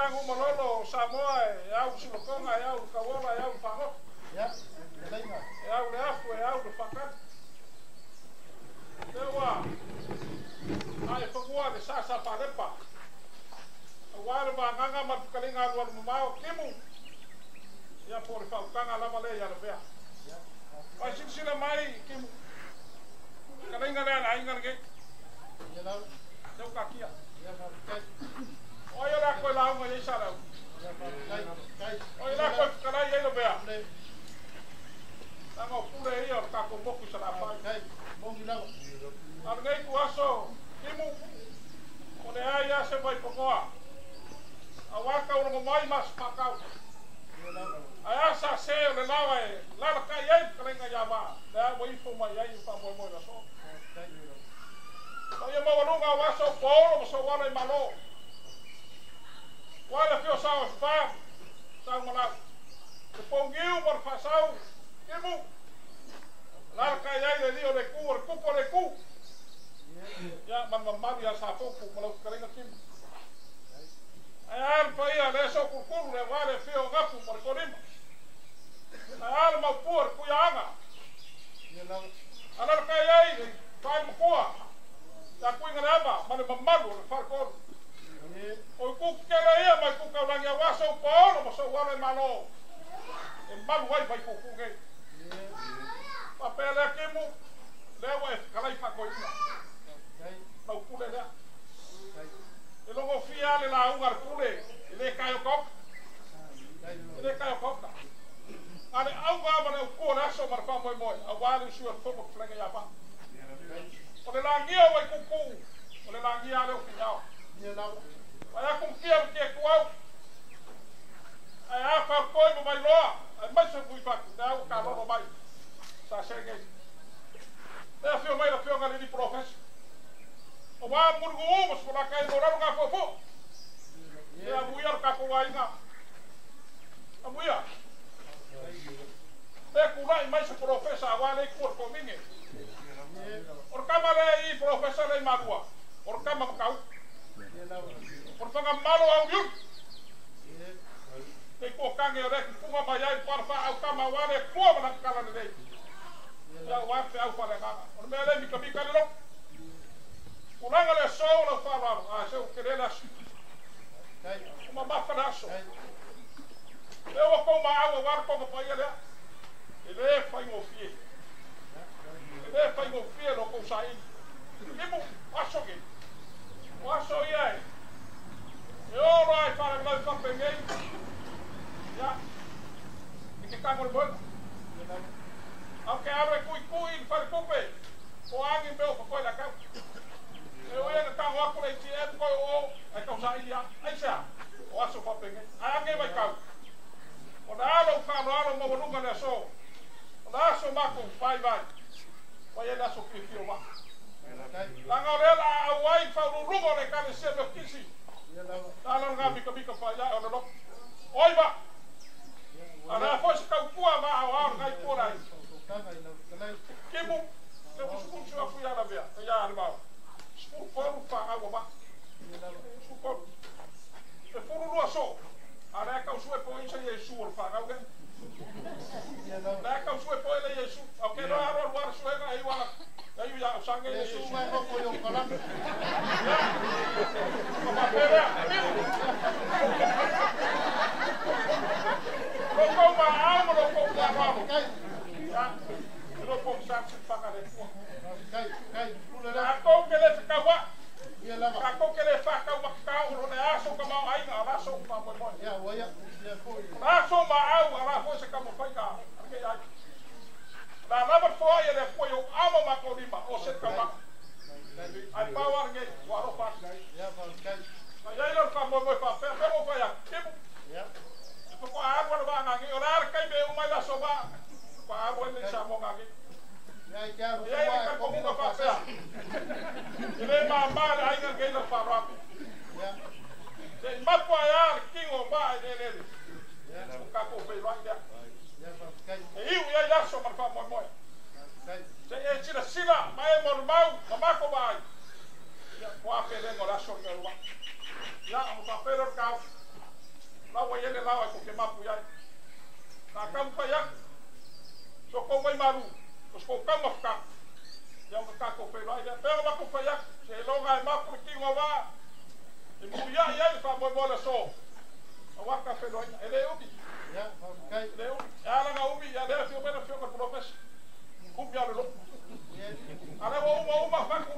Malolo Samoa e au silokonga e au kauola e au faagoto. E au le afu e au le faakali. Lea ae fagua le sasa faalepa. Aua le vagaga ma le fetalaiga alualu mamao kimu. Ia po o le faautaga lava lea ia lavea. Vai silasila mai kimu. Fetalaiga lea a le aiga lenei. Lea ua taatia. O ai o le a toe lauga i ai Salau? O ai o le a toe fetalai i ai Lavea? Leaga o pule ia o le tatou motu i Salafai. A o lenei ituaso, Kimu, o le ai lava se vaipanoa, aua taulaga mai ma se faatau. Ae a sa se o le laoa e lalakai ai le fetalaiga ia Vaa, lea ua ifo mai ai le faamoemoe i le aso. Paia maualuga aua sou paolo ma sou ala i Malo. Ua le afio sao e fa, sau malau. Le pougiu ma le faasau, Kimu. Lalakai ai le lio le ku o le kupu o le ku. Ia, ma le mamalu ia Safotu ma lau fetalaiga Kimu. Ae a le paia le so kulukulu le aua le afio o Gapu ma le Kolima. Ae a le maupua le Kuiaaga. Alalakai ai le fale matua ia Kuiga ma le mamalu o le faletolu. O itu tetele ia ma itu taulagi aua sou paolo ma sou alo e Malo e malu ai Vaikuku nei. Faapea lea Kimu, lea ua e fetalai faatoeaina. Lau pule lea. E logofia le lauga a le pule, e le taeotaota. E le taeotaota. A le auga ma le autu o le aso ma le faamoemoe, aua le usu o le fono fetalaiga ia Vaa. O le lagia o Waikuku, o le lagia lea o Fiao. Vai atu matia matia tuau. Ae a faapoi ma Vailoa, ae mai se fui fatu, lea ua kalolo mai. Sa senge. Le afio mai le afioga le profesa. O wā murugu u ma sifalaka i loralo ngā fuafua. E amuia le tatou aiga. Amuia. Le kulai mai se profesa aua le ikua le kominge. O le kama le i profesa le i malua. O le kama makau. O le whangamalo au iulu. Le ikua kange o le kupunga mai ai para wha au kama aua le kua mana kala le lei. Ia ua fe au whale nganga. O le mea le mika mika le loko. Tulaga le aso o lau faaaloalo, a se ua tele le aso. Ua mamafa le aso. Lea ua tou maau aua le toga paia lea. E le faigofie. E le faigofie lo tou saili. Limu, o aso nei. O aso ia e. E olo ai faalavelave faapenei. Ia. I ke tago le moega. Au ke alo e kuikui i le faletupe. O agi mea o fakoe la kau. E oe na tango aku le ATM koe o ai tau saili a. Ai sea, o aso faapenei. Ae age mai kau. O na alo whaaloalo maualuga le aso. O na aso makou vai vai. Vai e le aso fiafia o vaa. Langa o lea la au ai whaululuga o le ekalesia Meotisi. Na ala ngā mika mika whaia o le loko. Oi va! A lea foi se tautua ma au ao ngai pua lai. Kimu, le musu afu ia lavea, ia le mau. Sefulu tolu whaau ma. Sefulu tolu. E fulu lua so. A lea kau sue po isa Iesu o le whaau le. Lea kau sue po ele Iesu. Au ke loa aro luara suega e iwala. Ia ia au sange le Iesu. O papelea. Lo kou ma au ma lo kou whaau. Ia. Lo kou sa se whaka le kua. Tatou ke le fekaua. Tatou ke le whakau makau o le aso ka mau aiga a la so whamoemoe. La so ma au a la foi se ka mawhai ka arke ai. La lava foa ia le kua i o ama ma ko lima o se taumaka. Ai pau ara nei, ua alofa atu. Na iai leo le faamoemoe faapea, pea mo fai atu, kimu. E faatoa alu ana vaagaga o le a le taimi e uma ai le aso vaa, faatoa alu ai le Samoa gagei. E iai le talitonuga faapea, e le māmā le aiga lenei lau faaaloalo. Se'i mapu ae a le tino o maa i le eleele, o tatou feiloai lea. E iu i ai le aso ma le faamoemoe. Se'i e silasila ma e molimau ma matou vaai, ia, po a felega o le aso lenei o le vaa. Ia, ona faapea lea o le taofi. Ua i ai le lao ae tou te mapu i ai. Na taumafai atu so tou vaimalu, o se tou taumafataga, ia ona tatou feiloai lea. Pei ona matou fai atu, seiloga e mapu le tino o vaa, e muliai ai le faamoemoe o le aso, aua le ta feiloaiga. E le umi, e le umi. E ala ona umi, ia lea e afio mai le afioga i le polofesa, umi lava o le lotu. A o lea ua uma uma fatu.